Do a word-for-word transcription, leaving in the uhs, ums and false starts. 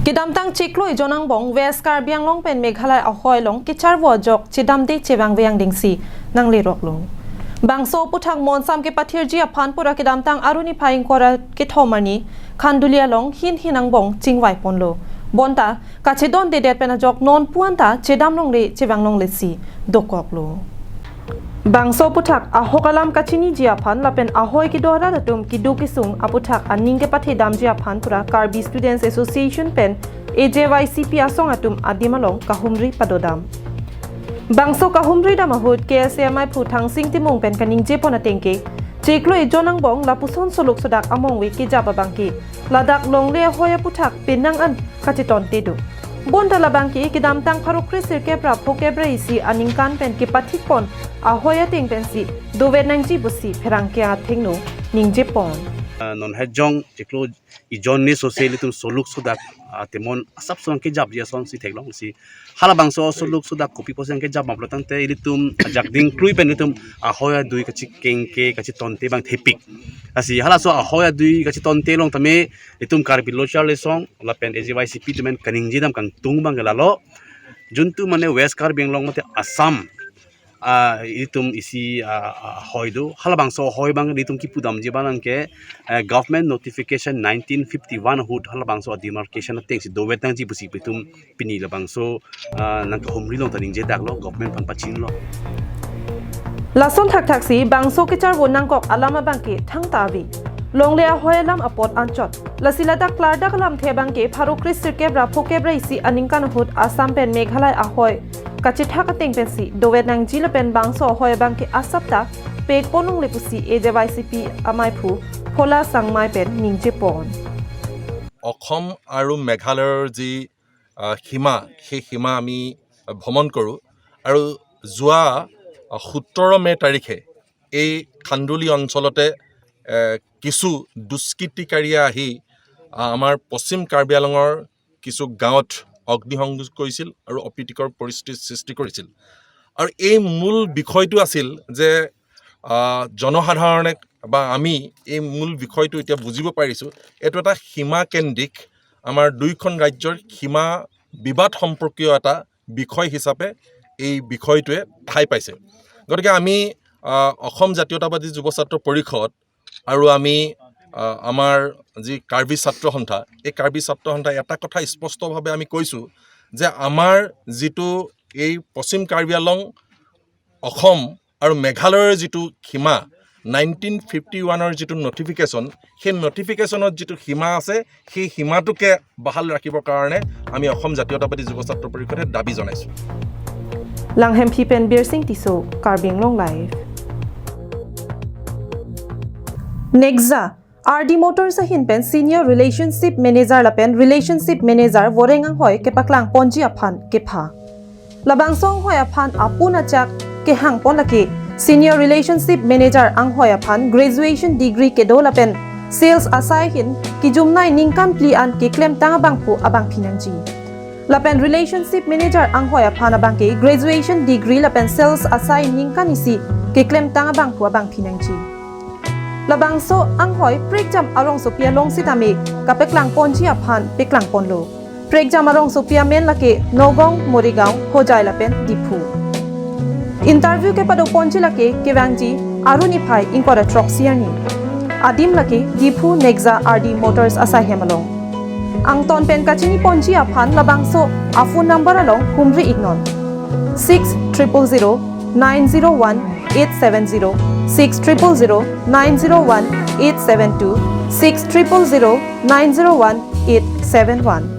Kedamtang chiklo ejon angbong West Karbi Anglong pen Meghalaya ahoi along kecharvo ajok chedamde chevangve angdengsi nangleroklo. Bangso aputhak monsam kepathirji aphan pura kedamtang Arni phai ingkoi ra kethom arni Khanduli along hin hin angbong chingvaiponlo. Bonta kachedondedet pen ajok non puan ta chedam longle chevang longlesi dokoklo. Bangso aputhak ahok alam kachiniji aphan lapen ahoi kedo arat atum keduk kesung aputhak aning kepathedamji aphan pura Karbi Students Association pen A J Y C P asong atum adim along kahumri padodam. Bangso kahumridam ahut K S A amaiphu Thangsing Timung pen kaningjepon atengke, chiklo ejon angbong lapuson soluk sodak amongve kejap abangke, ladak longle ahoi aputhak penang an kachetonte do. Bonta labangke kedamtang pharo kresirkep ra phokep ra isi aningkan pen kepathikpon ahoi ateng pensi dovet nangji pusi pherangke athengno ningjepon. Ah, non hejong chiklo ejon ni sose ilitum soluk sodak, ah, temon asap son kejapji asonsi theklongsi. Halabangso soluk sodak kopi pusi kejap ma pulo tangte ilitum ajak dingklui pen ilitum ahoi adui kachekengke kachetonte abang thepik. Lasi halaso ahoi adui kachetonte along tame ilitum Karbi Lo Charli Asong lapen A J Y C P atum pen kaningjedam kangtung abangke lalo. Juntu mane West Karbi Anglong mate Assam, ah, ilitum isi, ah, ah, ahoi do. Halabangso ahoi abang ilitum kipudamji abangke, eh, government notification nineteen fifty-one ahut halabangso demarcation atengsi dovet nangji pusi ilitum pini labangso, ah, nangkahumri along ta ningjedaklo, government aphan pachinilo. Lason thakthaksi bangso kecharvo nangkok alam abangke thangta ave. Longle ahoi alam apot anchot. Lasi ladak klardak alamthe abangke pharo kresirkep ra phokep ra isi aningkan ahut Assam pen Meghalaya ahoi kachethak ateng pensi dovet nangji lapen bangso ahoi abangke asap ta pekpon longle pusi A J Y C P amaiphu Phola Sangmai pen ningjepon. অসম আৰু মেঘালয়ৰ যি, আহ, সীমা, সেই সীমা আমি ভ্ৰমণ কৰোঁ আৰু যোৱা, আহ, সোতৰ মে তাৰিখে এই খান্দুলি অঞ্চলতে, এ, কিছু দুষ্কৃতিকাৰীয়ে আহি, আহ, আমাৰ পশ্চিম কাৰ্বি আংলঙৰ কিছু গাঁৱত অগ্নিসংযোগ কৰিছিল আৰু অপ্ৰীতিকৰ পৰিস্থিতিৰ সৃষ্টি কৰিছিল। আৰু এই মূল বিষয়টো আছিল যে, আহ, জনসাধাৰণে বা আমি এই মূল বিষয়টো এতিয়া বুজিব পাৰিছোঁ, এইটো এটা সীমাকেন্দ্ৰিক, আমাৰ দুইখন ৰাজ্যৰ সীমা বিবাদ সম্পৰ্কীয় এটা বিষয় হিচাপে এই বিষয়টোৱে ঠাই পাইছে। গতিকে আমি, আহ, অসম জাতীয়তাবাদী যুৱ ছাত্ৰ পৰিষদ আৰু আমি, আহ, আমাৰ যি কাৰ্বি ছাত্ৰ সন্থা, এই কাৰ্বি ছাত্ৰ সন্থাই এটা কথা স্পষ্টভাৱে আমি কৈছোঁ যে আমাৰ যিটো এই পশ্চিম কাৰ্বি আংলং, অসম আৰু মেঘালয়ৰ যিটো সীমা, নাইনটিন ফিফটি ওৱানৰ যিটো নটিফিকেশ্যন, সেই নটিফিকেশ্যনত যিটো সীমা আছে, সেই সীমাটোকে বাহাল ৰাখিবৰ কাৰণে আমি অসম জাতীয়তাবাদী যুৱ ছাত্ৰ পৰিষদে দাবী জনাইছোঁ। Langhemphi pen Birsing Tisso, Karbi Anglong Live. Nexa, R D Motors ahin pen Senior Relationship Manager lapen Relationship Manager voreng anghoi kepaklang ponji aphan kepha. Labangso anghoi aphan apun achak kehangpon lake Senior Relationship Manager anghoi aphan graduation degree kedo lapen sales asai ahin kejumnei ningkan phli an keklemtang abangphu abangphi nangji. Lapen Relationship Manager anghoi aphan abangke graduation degree lapen sales asai ningkan isi keklemtang abangphu abangphi nangji. Labangso anghoi prekjam arongsopi along sitame kapeklang ponji aphan peklang ponlo. Prekjam arongsopi amen lake Nagaon, Morigaon, Hojai lapen Diphu. Interview kepado ponji lake kevangji Arni phai ingkoi ra throksi arni. Adim lake Diphu Nexa R D Motors asai hem along. Angton pen kachini ponji aphan labangso aphone number along humri iknon. Six triple zero nine zero one eight seven zero, six triple zero nine zero one eight seven two, six triple zero nine zero one eight seven one.